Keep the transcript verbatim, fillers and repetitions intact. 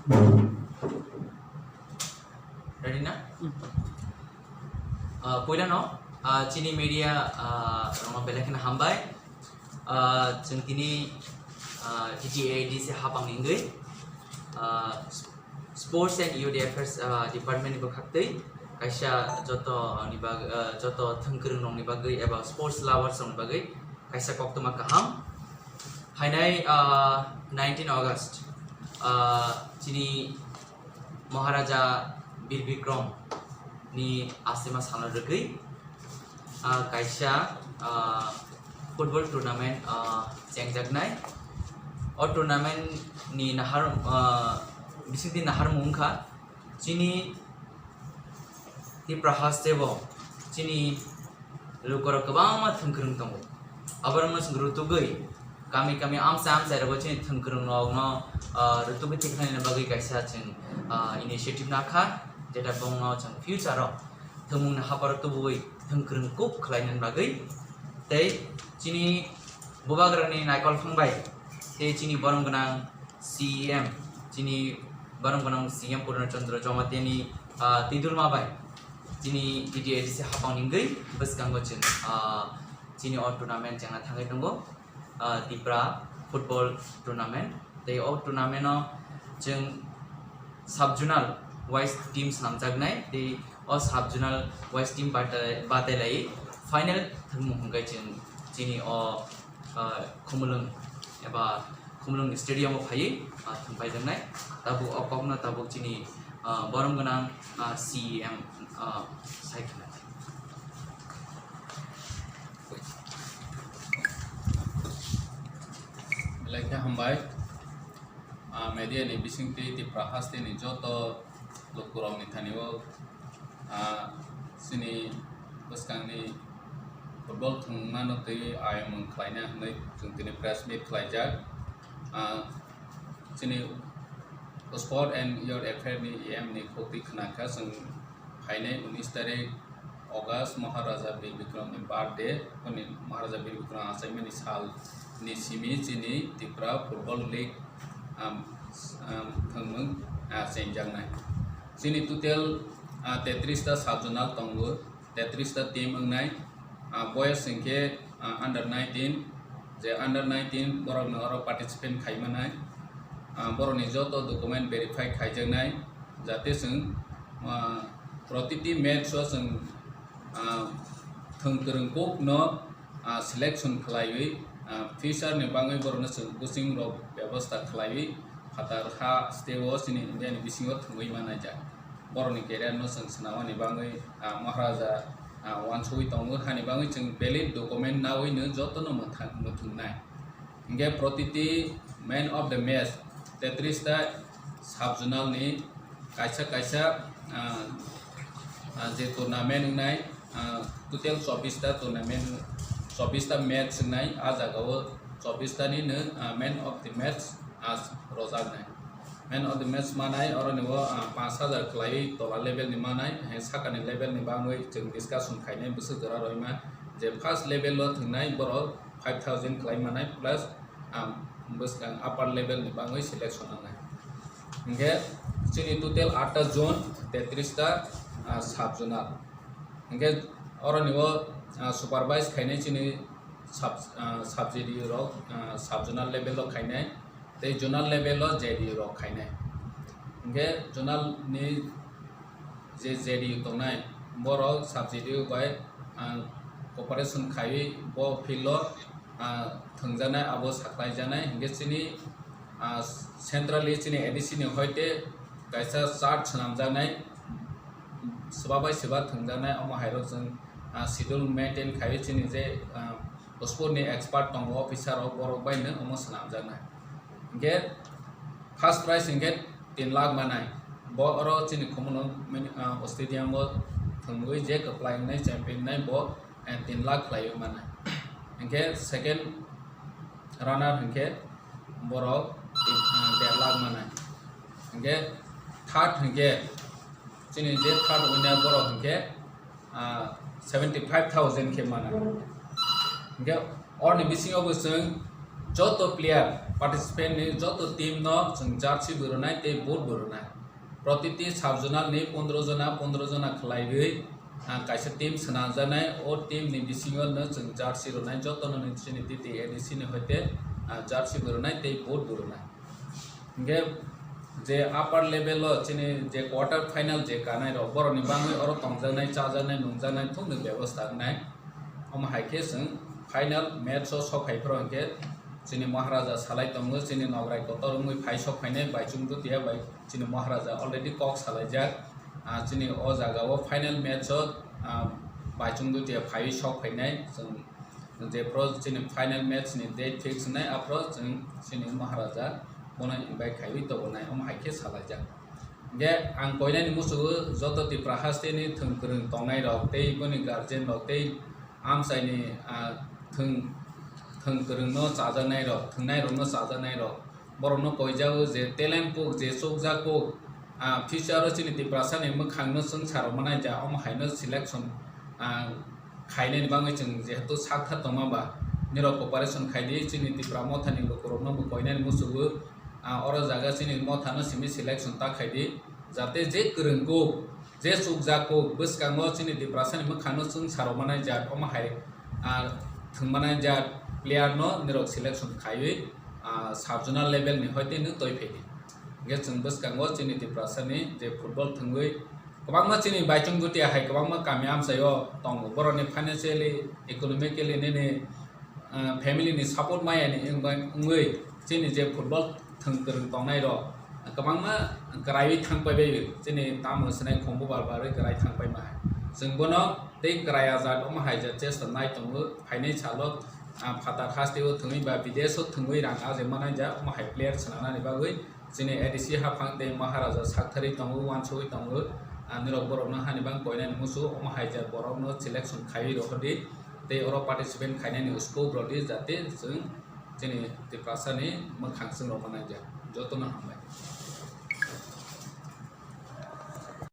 Ready na? Ah, puila no, ah, chini media, ah, rongno belai kheno hambai. Ah, chwng tini, ah, T T A D C hapang ni wngwi, ah, Sports and Youth Affairs, ah, Department ni bwkhaktwi kaisa joto ni bag-, ah, joto thwngkwrwng rokni bagwi eba sports lovers rokni bagwi kaisa koktwma kaham. Phainai, ah, nineteen August, ah, chini Maharaja Bir Bikram ni asima salo rwgwi, ah, kaisa, ah, football tournament, ah, chengjaknai. O tournament ni nahar, ah, bisingtwi naharmung wngkha chini Tipra haste bo chini lukurok kwbangma thwngkwrwng tongo. Aborokno chwng rutugwi kami kami amchai amchai rogo chini thwngkwrwng rokno, ah, rutugwi tikhlaina bagwi kaisa chwng, ah, initiative nakha, jeta bongno chwng future o thwngmungni hapharo tubuwi thwngkwrwng kuk khlaina bagwi tei chini bubagrani naikol thangbai tei chini borom gwnang C E M, chini borom gwnang C E M Purna Chandra Jamatia ni, ah, tidulma bai chini T T A D C hapang ni wngwi bwskango chwng, ah, chini o tournament chengna thangwi tongo, ah, Tipra football tournament. Tei o tournament o chwng sub zonal wise team swnamjaknai tei o sub zonal wise team bata-, batailai final thwngmung hwnkhe chwng chini o, ah, Khumulwng eba Khumulwng stadium o phaiwi, ah, thwngpaijaknai. Tabuk o kokno tabuk chini, ah, borom gwnang, ah, C E M, ah, sai khna. Belai khe hambai. Ah, media ni bisingtwi Tipra haste ni joto lukurokni thani o, ah, chini bwskangni football thwngmano twi ayamung khlaina hwnwi chwng tini press meet khlaijak. Ah, chini Sport and Youth Affair ni E M ni khuk twi khna kha chwng phainai unis tarik August Maharaja Bir Bikram ni birthday, oni Maharaja Bir Bikram achaimani sal ni simi chini Tipra Football League, um, um, thwngmung, ah, chenjaknai. Chini total, ah, tetris ta sub zonal tongo, tetris ta team wngnai, ah, boys hwnkhe, ah, under nineteen, je under nineteen borokno oro participate khai manai, ah, borokni joto document verify khaijaknai, jate chwng, ah, protiti match o chwng, ah, thwngkwrwng kukno, ah, selection khlaiwi, ah, future ni bagwi borokno chwng coaching rok bebosta khlaiwi phatar ha state o chini India ni bisingo thwngwi manaijak. Borokni career no chwng swnamani bagwi, ah, Maharaja, ah, uansugwi tongo, hani bagwi chwng valid document nawino jotono mwthang-, mwthwngnai. Hinkhe protiti man of the match tetris ta sub zonal ni kaisa kaisa, ah, ah, je tournament wngnai, ah, total chobbish ta tournament, chobbish ta match wngnai, ah jagao chobbish ta nino, ah, man of the match, ah, rojaknai. Man of the match manai, oroni o, ah, panch hajar khlaiwi tola level ni manai, hai sakani level ni bangwi chwng discussion khainai bwswk jora roima, je first level o thwngnai borok five thousand khlai manai plus, ah, bwskang upper level ni bangwi selection wngnai. Hinkhe chini total atta zone, tetris ta, ah, sub zonal. Hinkhe oroni o, ah, supervise khainai chini sub, ah, sub J D U rok, ah, sub zonal level o khainai. Tei zonal level o J D U rok khainai. Hinkhe zonal ni je J D U tongnai, borok sub J D U bai, ah, cooperation khaiwi bo field o, ah, thwngjaknai, abo saklaijaknai. Hinkhe chini, ah, centrally chini A D C ni hoite kaisa chart swnamjaknai, swba bai swba thwngjaknai, omo hai rok chwng, ah, schedule maintain khaiwi chini je, ah, sport ni expert tongo, officer rok, borok bai no omo swnamjaknai. Hinkhe first prize hinkhe tin lakh manai. Bo oro chini Khumulwng mini, ah, stadium o thwngwi je kwplai wngnai, champion wngnai bo, eh, tin lakh khlaiwi manai. Hinkhe second runner hinkhe borok tin, ah, der lakh manai. Hinkhe third hinkhe chini je third winner borok hinkhe, ah, seventy five thousand khe mana. Hinkhe orni bisingo bo chwng Joto player participant ni joto team no chwng jersey bo rwnai tei boot bo rwnai. Protiti sub-zonal ni pondro jona, pondro jona khwlaiwi, ah, kaisa team swnamjaknai, o team ni bisingo no chwng jersey rwnai, jotono ni chini T T A D C ni hoite, ah, jersey bo rwnai tei boot bo rwnai. Hingke je upper level o chini je quarter final je kanai rok, borok ni bangwi oro tongjaknai, chajaknai, nungjaknai thungni bebosta wngnai. Omo hai khe chwng final match o sok phai phoro hingke chini Maharaja salai tongo, chini nograi kotor wngwi phai sok phainai Baichung Dutia bai chini Maharaja already kok salaijak. Ah, chini o jaga o final match o, ah, Baichung Dutia phaiwi sok phainai chwng. Jephru chini final match ni date fix wngnai, aphru chwng chini Maharaja bono invite khaiwi tongbo nai, omo hai khe salaijak. Hingke ang koinani muchungo joto Tipra hasteni thwng kwrwng tongnai rok tei boni guardian rok tei amchaini, ah, thwng, thwng kwrwngno chajaknai rok, thwngnai rokno chajaknai rok, borokno koijago je talent kuk, je chukjak kuk, ah, future o chini Tiprasani mwkhangno chwng sarok manai ja, omo haino selection, ah, khainani bagwi chwng jehetu sakthar tongma ba, nirok cooperation khaidi, chini Tipra mothani lukurokno bo koinani muchungo, ah, oro jaga chini mothano simi selection ta khaidi, jate je kwrwng kuk, je chukjak kuk, bwskango chini Tiprasani mwkhangno chwng sarok manai jat, omo hai, ah, thwng manai jat player no nirok selection khaiwi, ah, sub-zonal level ni hoite no toi phaidi. Hingke chwng bwskango chini Tiprasani je football thwngwi kwbangma chini Baichung Dutia hai kwbangma kami amchaio tongo. Borokni financially, economically nini, ah, family ni support maya ni wng bai, wngwi chini je football thwng kwrwng tongnai rok kwbangma kwraiwi thang pai bai, chini tamo swnai khumbu bal barwi kwrai thang pai ma hai. Chwng bono tei kwrai ajat omo hai jat chesta nai tongo, phainai salo, ah, phatar hasteo thwngwi ba bidesh o thwngwi rang ajai manai ja, omo hai player swnamnani bagwi chini A D C haphang tei Maharaja sakthari tongo, uansugwi tongo. Ah, nirok borokno hani bang koinani musu, omo hai jat borokno selection khaiwi rohordi tei oro participant khainani scope rodi, jate chwng chini Tiprasani mwkhang chwng rok manai ja. Jotono hambai.